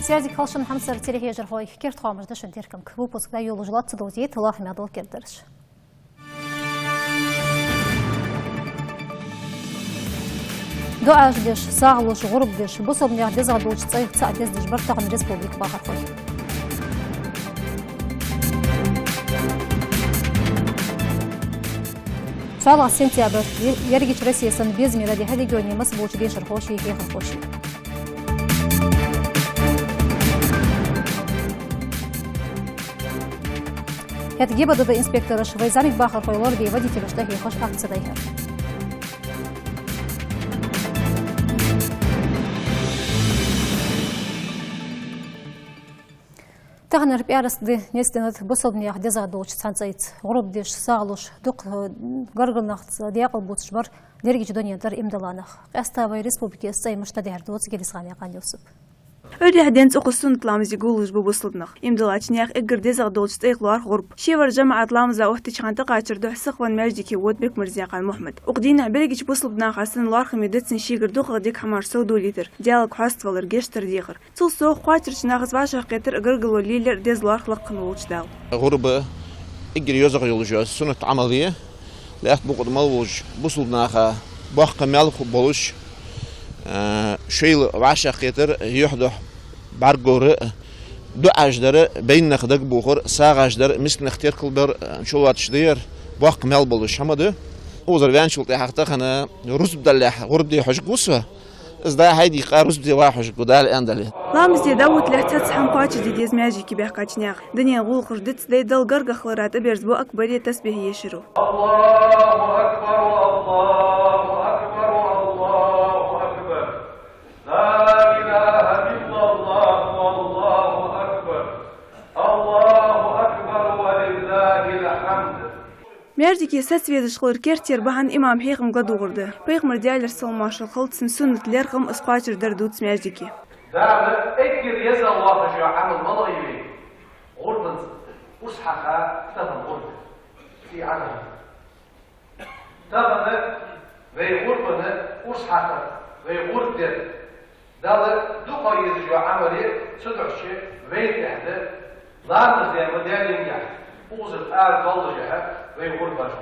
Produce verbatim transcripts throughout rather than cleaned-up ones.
Сайре дика хийла шун, хьамсара телехьежархой. Керда хоамаш да шун теркама. Выпуск дӀайолалуш лоацца довзийта лоархӀаме дола кердараш. ДуӀаш деш, сагӀа луш, гӀурба деш, бусалба наьха дезагӀа долча цӀайх цаӀ дездеш бар тахан республика бахархой. ЦхьоалагӀа сентябрь, е-, ерригача Россе санна безамера дехьа регионе масса болча дешархоша, хьехархоша. ХӀаьта ГИБДД инспектораша вай зӀамига бахархой лорабе водителаш тӀахьехаш акци дӀайихьар. Таханара пӀаьраска ди нисденнад бусалба наьха дезагӀа долча цхьан цӀайца. ГӀурба деш, сагӀа луш, дукха, э, гаргара нахаца даькъала бувцаш бар дерригача дунен тӀара иман дилла нах. Къаьстта вай республике из цӀай мишта дехьар доацаргда Гелисханаькъан Юсупа. Ӏуйрийхьа денз укхаза суннат ламазе гуллуш ба бусалба нах. Иман диллача наьха эггара дезагӀа долча цӀайх лоархӀ гӀурба. Ше вар жамаӀата ламаза оттача хана тӀакхачар духьа сихвенна маьждиге вода Бекмарзанаькъан Мухьмад. Укх дийнахьа берригача бусалба наха санна лоархӀаме да цун шийгара дукхагӀа дика хӀамаш совдолийтар, Даьлага хьаставалар, гешт дар дехар. Цул совгӀа кхоачарча нахаца вӀашагӀкхетар а, гаргало лелаяр а деза лоархӀ лакха волча Дала. ГӀурба эггара йоазагӀа йолаш йола суннат Ӏамал я. Лаьтта букъа тӀа мел волча бусалба наха боккха маьл болаш, а, шоайла вӀашагӀкхетар, юхьдухьа бӀаргагора, дуӀаш дар, бейнна нах дагабохар, сагӀаш дар, мискача наха теркал бар, чулоацаш дар боккха маьл болаш хӀама да. Укхазара ваьнначул тӀехьагӀа тахан рузба далалехь гӀурба де хьожаргва со. Из дӀа-хьа дийкъа рузба де ваха хьожаргва, Дала аьнна дале. Ламаз де дӀавуталехь цхьацца хӀама кхоачашде деза маьждиге баьхкача наьха. Дунен гӀулакхаш диц дай Далла гаргагӀа хилара тӀаберзабу акбаре, тасбихь ешаро. الله أكبر، الله أكبر، الله أكبر. لا إله إلا الله، والله أكبر. الله أكبر ولله الحمد. Маьждиге сацвезаш хилар керттера бахьан имама хьехамга ладувгӀар да. Пайхамара, Даьлера салам-моаршал хилда цунна, суннат лерхӀам из кхоачашдар дувц маьждиге. Дала эггара езагӀа лоархӀаш йола Ӏамал малагӀа я вай? ГӀурбанца урс хьакха тахан гӀурба. Ци Ӏамал. Тахан вай гӀурбана урс хьакхар, вай гӀурба дар. Дала дукха езаш йола Ӏамал я, цудухьа вайна тӀехьа да ламаз де ма далингехь, укхазара ара доаллашехь вай гӀурба баш.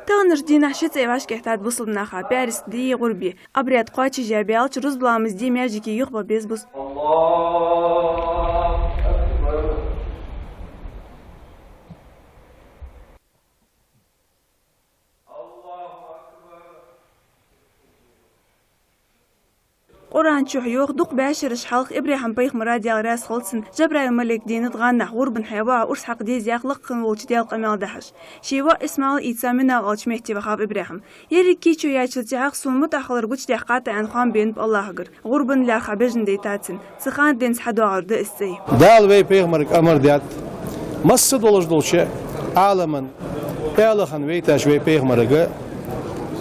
Таханарча дийнахьа ши цӀай вӀашагӀкхийттад бусалба наха: пӀаьраска ди, гӀурба. Обряд кхоачашъяь баьлча, рузба ламаз де маьждиге юхабаха беза бус. الله أكبر. Къуръан чу йоах, дукха бӀаьшераш хьалха ИбрахӀим-пайхамара, Даьла раьза хилва цунна, Жабраил-малик денад гӀанахьа гӀурбана хьаь воӀа урс хьакха деза яха лакха волча Даьла къамаьл дахьаш. Ший воӀ Исмаил ийца Мина волча метте вахав ИбрахӀим. Еррига кийчо яьчул тӀехьагӀа сона мутӀахьа хилар гучадаьккхад аьнна хоам бенаб АллахӀагара. ГӀурбанна лаьрхӀа бежан дайтад цунна. Цу хана денз хьадоагӀар да из цӀай. Дала вай пайхамарга амар даьд, масса долаш долча Ӏаламан аьлахан вайташ вай пайхамарга: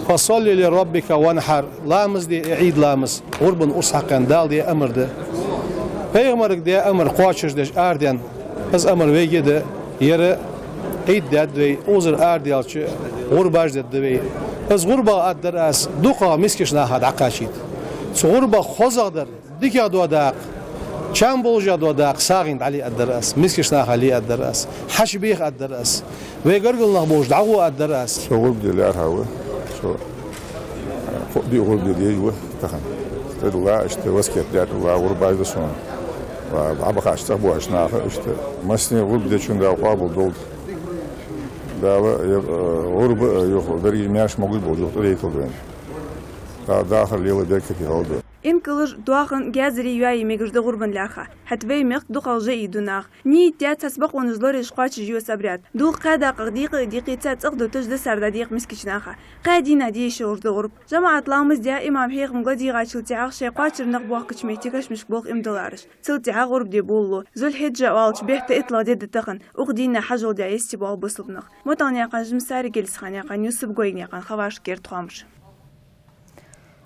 «فصل لربك وانحر», ламаз де, Ӏийд ламаз, гӀурбана урс хьакха аьнна Дала даь амар да. Пайхамарга даь амар кхоачашдеш арадаьнна, из амар вайга а да, ер Ӏийд даьд вай, укхазара арадаьлча гӀурбаш дергда вай. Из гӀурбах, аргдар аз, дукхагӀа мискача наха дӀакхачийта. Цу гӀурбах хозагӀдар, дикагӀа дола дакъа, чам болаш дола дакъа сагӀийна дӀале, аргдар аз, мискача наха ле, аргдар аз, хьаьша беха, аргдар аз, вай гаргара нах болаш дӀагӀо, аргдар аз. Со гӀурба де лаьрхӀа ва, со кхо ди гӀурба де дезаш ва тахан. ТӀадилла, иштта васкет даь тӀадилла, гӀурбаш да сона. Ва дӀабахача, цӀагӀа бохача наха, иштта массане гӀурба дечун Дала къоабал долда. Дала, э, гӀурба, э, юха берригаш маьрша могаш болча юха тӀадайталда вайна. Дала дахар лела, беркате хилда. Инкалаш, доахан, гезари йоае мегаш да гӀурбанна лаьрхӀа. ХӀаьта вай мехка дукхагӀа жа ийду нах. Нийт яц цхьацца бокъонаш лораеш кхоачашъю из обряд. Дулх кхаь дакъах дийкъа а дийкъе, цхьа цӀагӀа дуташ дисар дӀадийкъа мискача наха. Кхаь дийнахьа де йиш йолаш да гӀурба. ЖамаӀата ламаз даь, имама хьехамга ладийгӀачул тӀехьагӀа шоай кхоачара нах боахкача метте кашамашка болх иман диллараш. Цул тӀехьагӀа гӀурба де болалу. Зуль-Хьиджа оалача бетта итталагӀа ди да тахан. Укх дийнахьа хьажол де йисте боагӀа бусалба нах. Муталнаькъан Жансари, Гелисханаькъан Юсуп, Гойгнаькъан Хаваж, керда хоамаш.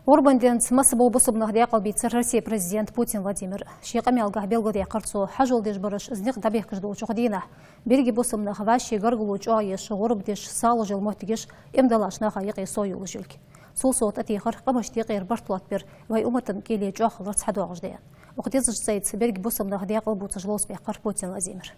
ГӀурбан денца масса бола бусалба нах даькъалбийцар Россе президента Путин Владимира. Ший къамаьлагахь белгалдаьккхар цо, хьажол деш бараш из никъ дӀабехкаш долча укх дийнахьа беррига бусалба нах вӀаший гаргало чӀоагӀъеш, гӀурба деш, сагӀа луш йола моттигаш иман диллача наха юкъе совйолаш йолга. Цул совгӀа тӀатехар къамашта юкъера барт лоаттабар вай уммата кӀийле чӀоагӀа хиларца хьадоагӀаш да аьнна. Укх дезача цӀайца берригаш бусалба нах даькъала бувцаш ловца баьккхар Путин Владимир.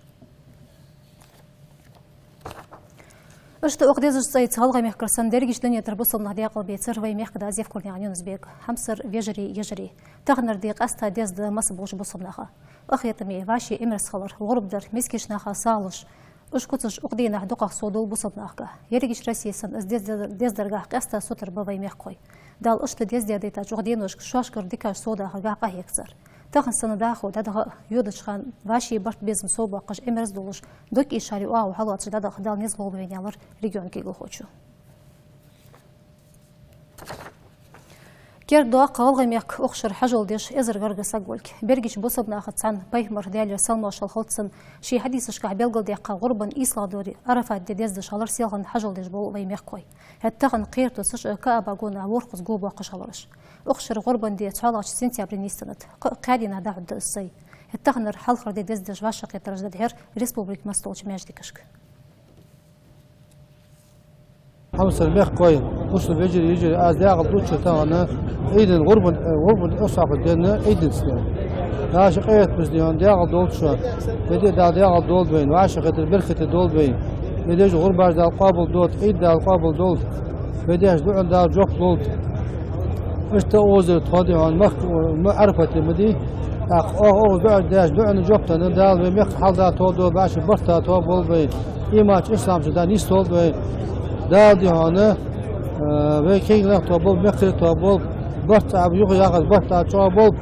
Иштта укх дезача цӀайца ГӀалгӀай мехкара санна дерригача дунен тӀара бусалба нах даькъала бецар вай мехкда Евкурнаькъан Юнус-Бек. Хьамсара вежарий, йижарий, таханара ди къаьстта деза да масса болча бусалба наха. Къахетаме, вӀаший Ӏимерза хилар, гӀурба дар, мискача наха сагӀа луш, уж куцаш укх дийнахьа дукхагӀа совдоал бусалба нахага. Ерригача Россе санна из деза-, дезадаргахьа къаьстта сутара ба вай мехкахой. Дала иштта деза даь дайтача укх деношка шоашкара дикаш совдахаргахьа къахьег цар. Тахан санна дӀахо дӀадаха а, йодача хана вӀаший барт, безам совбоаккхаш, Ӏимерза долаш, дог эшаре оагӀув хьалоацаш дӀадаха Дала низ лулба вайна, аьлар региона кулгалхочо. Кердадоаккх ГӀалгӀай мехка укх шера хьажол деш эзар гаргга саг волга. Берригача бусалба нахаца цхьана Пайхамара, Даьлера салам-моаршал хилда цунна, ший хьадисашка белгалдаьккха, гӀурбан ийслагӀа доре, Ӏарафат ди дездеш хилар селхан хьажол деш бола вай мехкахой. ХӀаьта тахан кхера тосаш а, КаӀба гонахьа ворхӀазза го боаккхаш хилар уж. Укх шера гӀурбан ди цхьоалагӀча сентябре нийсденнад. Кхы а кхаь дийнахьа дӀахьоргда из сай. ХӀаьта таханара хьалхара ди дездеш вӀашагӀкхетараш дӀадихьар республика мастолча маьждигашка. Хьамсара мехкахой, бусалба вежарий, йижарий, аз даькъала дувц шо тахан Ӏийда, гӀурбан, э, гӀурбан укх сахьате денна Ӏийда дийнахьа. Дала ший къахетамца дийна даькъала долда шо. Вай ди Дала даькъала долда вайна, вӀашагӀкхетар беркате долда вайна. Вай деш гӀурбаш Дала къоабал долда, Ӏийд Дала къоабал долда. Вай деш дуӀан Дала жоп лулда. Иштта оза тхо дийна мах-, ма Ӏарафате ма дий. ТӀаккха оаха, оаха дуӀа деш, дуӀан жоп денна Дала вай мехка хьал да тоаболба, вӀаший барт да тоаболба вай. Иман чу, ислам чу Дала нийсдолда вай. Дала дийна, э, вай кегий нах тоаболба, мехкарий тоаболба, барт цӀа ба, юха яхаш барт цӀа чӀоагӀа болба.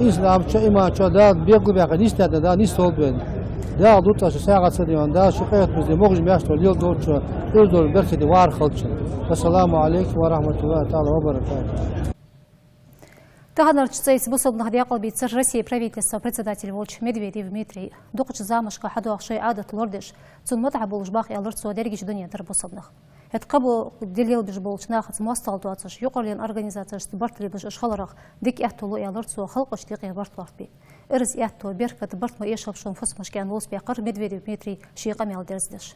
Ислам чу, иман чу Дала бегал баьккха нийсденна Дала нийсдолда вайна. Дала дуташ сагӀа ца дийна, Дала ший къахетамца дийна могаш-маьрша леладолда шо, Ӏовдал беркате вар хилда шун. Ассаламу Ӏалайкум ва рахьматуллахӀи таӀала ва баракатухӀ. Таханарча цӀайца бусалба нах даькъала бийцар Россе правительства председатель волча Медведев Дмитрий. Дукхача замашка хьадоагӀа шоай Ӏадат лорадеш, цун мутӀахьа болаш бах, аьлар цо, дерригача дунен тӀара бусалба нах. ХӀаьта кхыбола ди лелабеш болча нахаца моастагӀал доацаш, юкъарлен организацешца барт лелабеш уж хиларах дика аьттув лу, аьлар цо, халкъашта юкъе барт лоаттабе. Ираз аьттув, беркат, барт ма эшалба шун фусамашка, аьнна, ловца баьккхар Медведев Дмитрий ший къамаьл дерзадеш.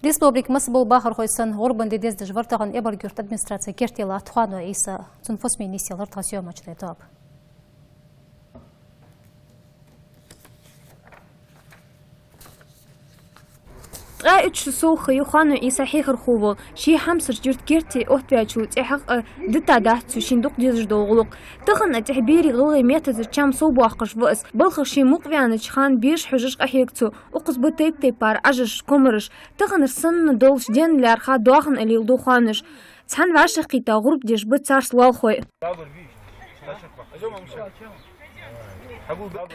Республика масса бола бахархой санна, гӀурбан ди дездеш вар тахан Эбарг-Юрта администраце керте латта Хуано Ӏийса. Цун фусаме нийсъелар тха съёмочни тоаба. Ткъаь итт шу совгӀа ха я Хуано Ӏийса хьехархо вола. Ший Хьамсарча юрта керте оттаваьчул тӀехьагӀа а дитадац цо шийна дукха дезаш дола гӀулакх. Тахан а тӀехьа берий гӀалгӀай меттаза чам совбоаккхаш ва из. Балхах ше мукъаваьннача хана беша хьожаш къахьег цо. Укхаза ба тайп-тайпара Ӏажараш, комараш. Таханара санна долча денна лаьрхӀа доахан а леладу Хуанош. Цхьана вӀашагӀкхийтта гӀурба деш ба царца лоалахой.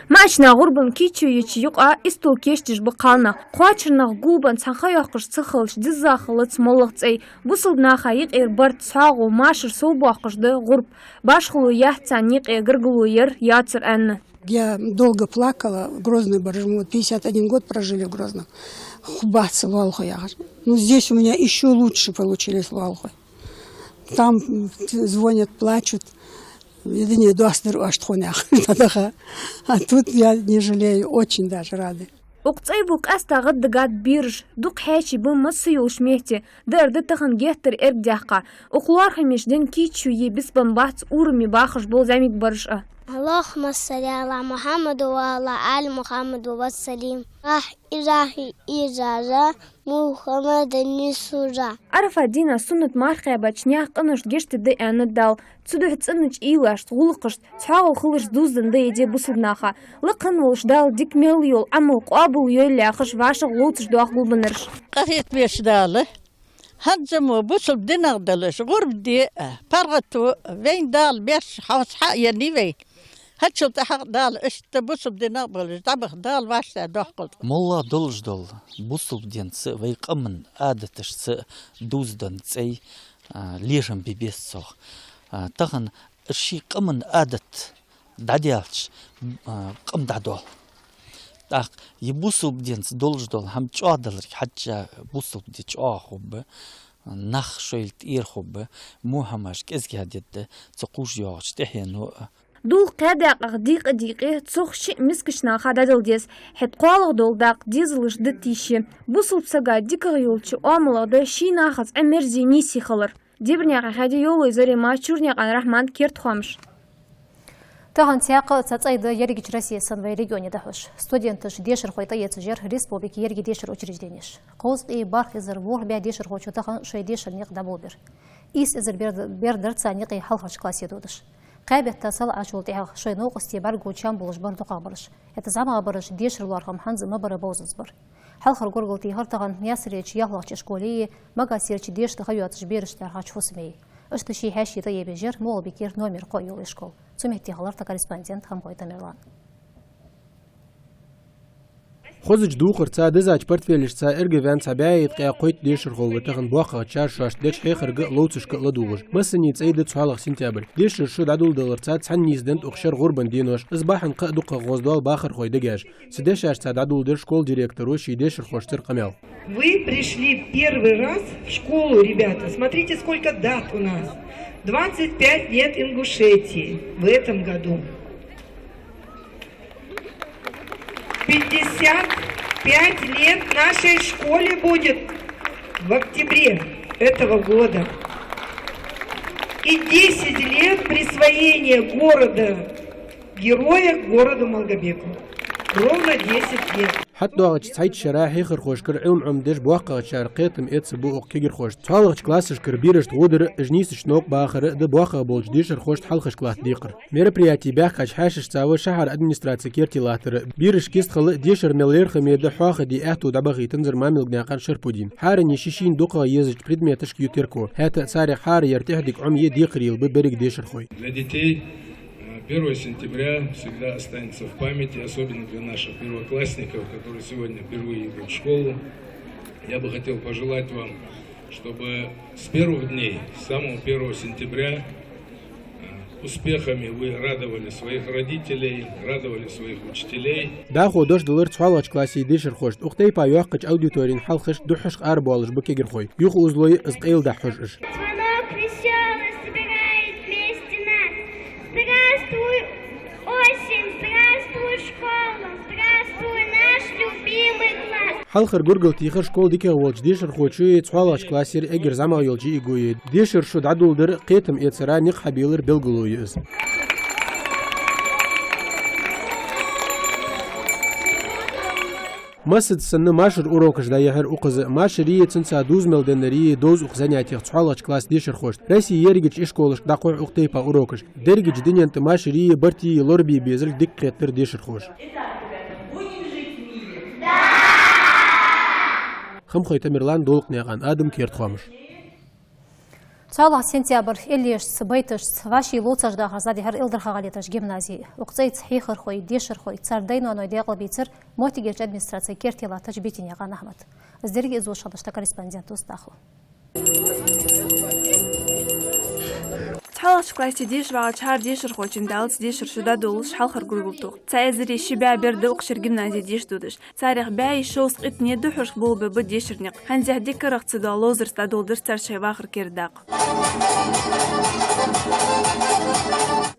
Маьчна гӀурбан кийчо йича юкъа истол кийчдеш ба кхалнах. Кхоачара нах гулбенна цхьан ха йоаккхаш ца хилча, дизза хилац моллагӀа цӀай. Бусалба наха юкъера барт, цхьоагӀо, машар совбоаккхаш да гӀурба. Башхало яц царна юкъе гаргало яр, яцар аьнна. Я долго плакала, Грозный бараш, мы вот пятьдесят один год прожили в Грозном. Хубац лоалахой яхаш. Ну, здесь у меня ещё лучше получились лоалахой. Там, м, звонят, плачут. Едине доастар оаш тхона яхаш. А тут я не жалею, очень даже рады. Укх цӀай ба къаьстта гӀаддагӀа бераш, дукха хьаьший ба масса йолча метте. Даар да тахан геттара эргдаьккха. Укх лоархӀамеча ден кийчо е бицбенна бац урами бахаш бола зӀамига бараш а. اللهم صل على محمد وعلى آل محمد وسلم. Рахь ирахь изара Мухаммада нисура. Ӏарафат дийнахьа суннат марха кхаьбача наьха къиношта гешт де да аьннад Дала. Цудухьа цӀенача уйлашца, гӀулакхашца, цхьоагӀо хиларца дувзаденна да из ди бусалба наха. Лакха волча Дала дика мел йола Ӏамал къоабал йойла яхаш, вӀашагӀ ловцаш доах гулбеннараш. Къахетаме Дала, хӀанз мо бусалба динах долаш гӀурба ди а, паргӀато а вайна Дала беш хьоса хьаеннай вай. ХӀанзчул тӀехьагӀа Дала иштта бусалба динах болаш дӀабаха Дала вӀаштӀехьадоаккхалда. МоллагӀа долаш дола бусалба динца а, вай къаман Ӏадаташца а дувзаденна цӀай, а, лерхӀам бе беза цох. А, тахан ший къаман Ӏадат дӀадаьлча, а, къам дӀадоал. ТӀаккха е бусалба динца долаш дола хӀама чӀоагӀдаларга хьежжа, бусалба ди чӀоагӀа хургба, нах шоайла тӀера хургба, во хӀамаш кӀезига дергда, цу кхувш йоагӀача тӀехьено а. Дулх кхаь даькъах дийкъа-дийкъа, цох шиъ мискача наха дӀадала деза. ХӀаьта кхоалагӀа дола дакъа дезалашта дита йиш я. Бусалба сага дикагӀа йолча оамалах да ший нахаца Ӏа мерза нийса хилар. Дибирнаькъан Хьади, Йовлой Зарема, Чурнаькъан Рахьман, «Керда хоамаш». Тахан цхьаькха а цхьа цӀай да ерригача Россе санна вай регионе дӀахьош. Студенташ, дешархой тӀаэцаш яр республике еррига дешара учрежденеш. Кхузткъеи бархӀ эзар ворхӀ бӀаь дешархочо тахан шоай дешара никъ дӀаболабир. Ийс эзар бер, бер дар царна юкъе хьалхарча классе додаш. Кхаь бетта сел Ӏачул тӀехьагӀа шоай новкъостий бӀаргагу чам болаш бар дукхагӀбараш. ХӀаьта зӀамагӀбараш дешара лоархӀам хӀанз а ма барра бовзанза бар. Хьалхара гургал техар тахан Наьсарерча ялхлагӀча школе, Магасе дешара дӀахо йоацача берашта лаьрхӀача фусаме. Иштта ший хьаьший тӀаебеш яр МагӀалбикера номер кхоъ йола школа. Цу метте хилар тха корреспондент Хамхой Тамерлан. Хозача духарца, дизача портфелашца эргаваьнна цхьа бӀаьи ткъаь кхойтта дешархо ва тахан боккхагӀчар шоашта деча хьехарга а, ловцашка а ладувгӀаш. Массане цӀай да цхьоалагӀа сентябрь. Дешара шу дӀадоладаларца цхьана нийсденнад укх шера гӀурбан денош. Из бахьан кхы а дукхагӀа гӀоздоал бахархой дегаш. Цу дешашца дӀадоладир школа директора ший дешархошцара къамаьл. Вы пришли первый раз в школу, ребята. Смотрите, сколько дат у нас. Двадцать пять лет Ингушетии в этом году. Пятьдесят пять лет нашей школе будет в октябре этого года. И десять лет присвоения города героя городу Малгобеку. Ровно десять лет. ХьатӀадоагӀача цхьайтта шера хьехархошкара Ӏилма Ӏомадеш боккхагӀчар кхетам эцаргба укх кагирхошта. ЦхьоалагӀча классашкара берашта гӀо дар а, уж нийсача новкъа бахар а да боккхагӀа болча дешархошта хьалхашка латта декхар. Мероприяти баьхкача хьаьшашца ва шахьара администраце керте латтар а. Бераш кистхила дешара мел лерхӀаме да хьоахаде аьттув дӀабахийтанзар Мамилганаькъан Шарпудина. ХӀаране ший-шийна дукхагӀа езача предметашка ю терко. ХӀаьта а царех хӀара яр тӀехьдика Ӏомае декхарийла ба беррига дешархой. Для детей, э, первое сентября всегда останется в памяти, особенно для наших первоклассников, которые сегодня впервые идут в школу. Я бы хотел пожелать вам, чтобы с первых дней, с самого первого сентября, э, успехами вы радовали своих родителей, радовали своих учителей. ДӀахо дош далар цхьоалагӀча классе дешархошта. Укх тайпара йоккхача аудиторена хьалхашка духхьашха арабоалаш ба кагирхой. Юха узлой из къайладахьа хьож уж. Звонок весёлый собирает вместе нас. Здравствуй, осень, здравствуй, школа, здравствуй, наш любимый класс. Хьалхара гургал техар школа дикагӀа волча дешархочои цхьоалагӀча классера эггара зӀамагӀа йолча йиӀигои. Дешара шу дӀадоладар а, кхетам эцара никъ хьабийллар белгало я из. Массаза санна машар урокаш дӀаяхьар укхаза. Машари цунца дувза мел деннари довз укх занятех цхьоалагӀча класса дешархошта. Россе ерригача ишколашка дӀакхухь укх тайпара урокаш. Дерригача дунен тӀа машари, бартий лорабе безалга дика кхетар дешархоша. Хамхой Тамерлан, Долакнаькъан Адам, «Керда хоамаш». ЦхьоалагӀа сентябрь, иллешца, байташца, вӀаший лоацаш дахар зӀадихьар Илдарха-ГӀалий тӀарча гимназе. Укх цӀайца хьехархой, дешархой, цар дай-ноаной даькъалбийцар моттигерча администраце керте латтача Битинаькъан Ахьмада. Из деррига из узаш хиннад тха корреспондента устагӀа. ЦхьоалагӀча классе деша вагӀача хӀара дешархочоа далац дешара шу дӀадолалуш хьалхара гургал тоха. Цхьа эзари ши бӀаь бер да укх шера гимназе деша додаш. Царех бӀаьи шовзткъеи иттанне духхьашха болабаь ба дешара никъ. ХӀанзехь дикагӀа рагӀ ца доалаш, ловзарца дӀадоладир цар шоай вахара керда дакъа.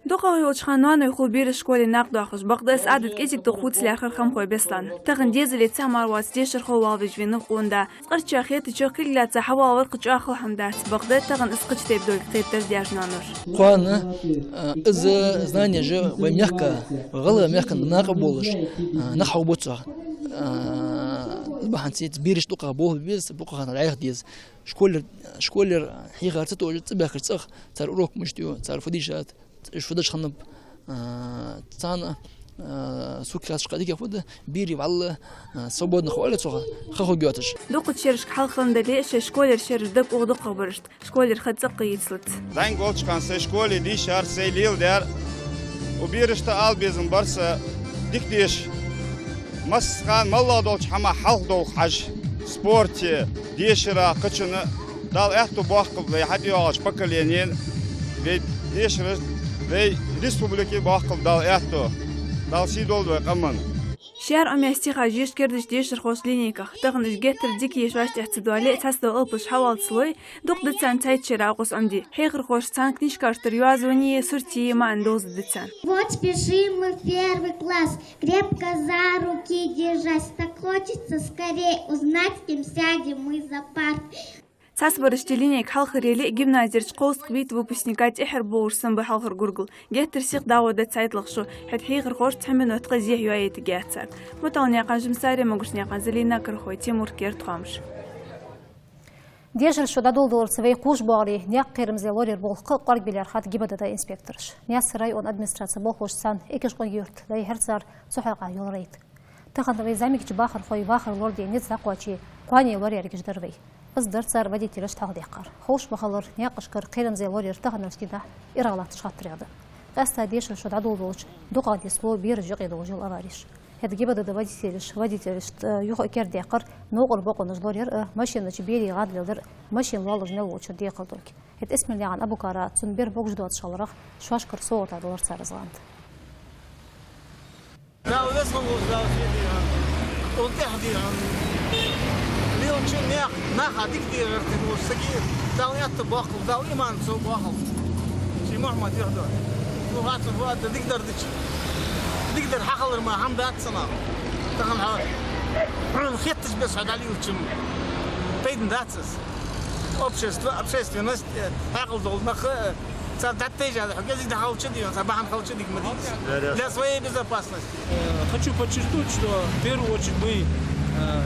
ДукхагӀа йолча хана ноаной хул бераш школе накъадоахаш. Бакъда из Ӏадат кӀезига-дукха хувца лаьрхӀар Хамхой Беслана. Тахан дезале цхьа мара воаца дешархо валвеш венав къона да. Цкъарчоа хетачох, кулгалца хьавоалавар кхы чӀоагӀа хала хӀама дац. Бакъда тахан из кхыча тайпа долга кхетадар деш ноаноша. Кхоана, а, из знанеш вай мехка, вай гӀалгӀай мехка накъаболаш, а, нах хьабоацаш. А, бахьанца бераш дукхагӀа болх бе беза, дукхагӀа хана дӀаяха деза. Школера, школера хьехар ца тоъаш цӀабаьхкача цӀагӀа, цар урок мишта ю, цар фу дийшад, уж фу деш хиннаб, а, царна, а, сутка кхаьчача дикагӀа фу да, берий вӀалла, а, свободно хьавоале цох, ха хургйоацаш. Дукхача шерашка хьалха хинна дале а, шоай школера шераш дага ух дукхагӀбарашта школера ха цӀаккха йицлац. ЗӀамига волча хана сай школе дийшар, сай леладаьр, укх берашта ала безам бар са дика деша. Массахана моллагӀа долча хӀамах хьалха довха хьажа, спорте, дешара, кхычунна. Дала аьттув боаккхалба вай хьатӀайоагӀача поколенена, вай дешара, вай республике боаккхалба Дала аьттув. Дала сий долда вай къаман. Шаьра Ӏомаьстий хьажа еш кердача дешархоша линейках. Тахан уж геттара дика еш вӀаштӀехьа ца доале, цхьацца дола алапаш хьаваллалца лой, дукха да царна цхьайттара раӀ укхаза Ӏомаде. Хьехархоша цхьан книжкаш тӀара йоазони, суртеи маӀан довзаргда царна. Вот спешим мы в первый класс, крепко за руки держась. Так хочется скорей узнать, с кем сядем мы за парт. Цхьаццабарашта линейка хьалхара яле а, гимназерча кховзткъа витта выпускника тӀехьара бовзаш санна ба хьалхара гургал. Геттара сиха дагӀо да цхьайтталагӀа шу, хӀаьта хьехархоша цхьа минот ха зехьа йоайийтаргьяц цар. Муталнаькъан Жансари, Могушнаькъан Залина, Кархой Тимур, «Керда хоамаш». Дешара шу дӀадоладаларца вай кхувш боагӀаре, наькъа кхерамзле лораяра болх кхы а кӀоаргбе лаьрхӀад ГИБДД инспектораша. Наьсаре района администраце болхлошца цхьана Экажкъонгий-Юрта дӀайихьар цар цу хьакъехьа йола рейд. Тахан вай зӀамигача бахархой вахар лораде низ дӀакхоаче, кхоане лораяьргаш дар вай. Из дар цар водителашта хьалхадаьккхар. Ховш ма хиллара, наькъашкара кхерамзле лораяр таханарча дийнахьа иргӀа латташ хаттарех да. Къаьстта дешара шу дӀадоладалча дукхагӀа нислу бераш юкъе долаш йола авареш. ХӀаьта ГИБДД водителаш, водителашта, э, юха а кердадаьккхар, новкъара бокъонаш лораяр а, машина чу берий гӀадвелдар а, машина лоаллаш мел волчар декхар долга. ХӀаьта Исмаилнаькъан Абукара цун бер богаш доацаш хиларах, шоашкара совгӀата далар цар из гӀанд. Дала веза хилва, Дала ший дийхьа. Ул тӀехьа дийхьа. Лелача наьха, наха дика дийхьа гӀертиг ву саги, Дала аьттув боаккхалва, Дала иман цо боаккхалва. Ший Мухьаммад юхьдо. Ну, хӀаца ву а дикадар дича. Дикадар хьахилар мара хӀама дац цунах. Тахан хьо, хьона хетташ беса хьо дӀалелача, пайда дац из. Общество, общественность, э, хьаькъал дола нах, э, цар дӀатайжа да хьо, кӀезига дӀахилча дика, цар бахьан хилча дика ма дий из. Для своей безопасности. Э, хочу подчеркнуть, что в первую очередь мы, э,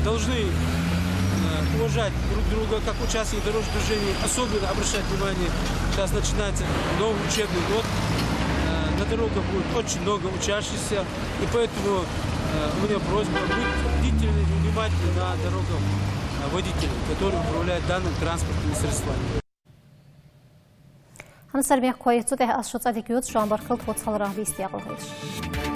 должны, э, уважать друг друга как участники дорожного движения, особенно обращать внимание, сейчас начинается новый учебный год, э, на дорогах будет очень много учащихся, и поэтому, э, у меня просьба быть бдительны и внимательны на дорогах, э, водителей, которые управляют данными транспортными средствами. Хьамсара мехкахой, цу тӀа аз шуца дика йоацаш ва, баркал тхоца хиларах, бийса даькъала хийла шун.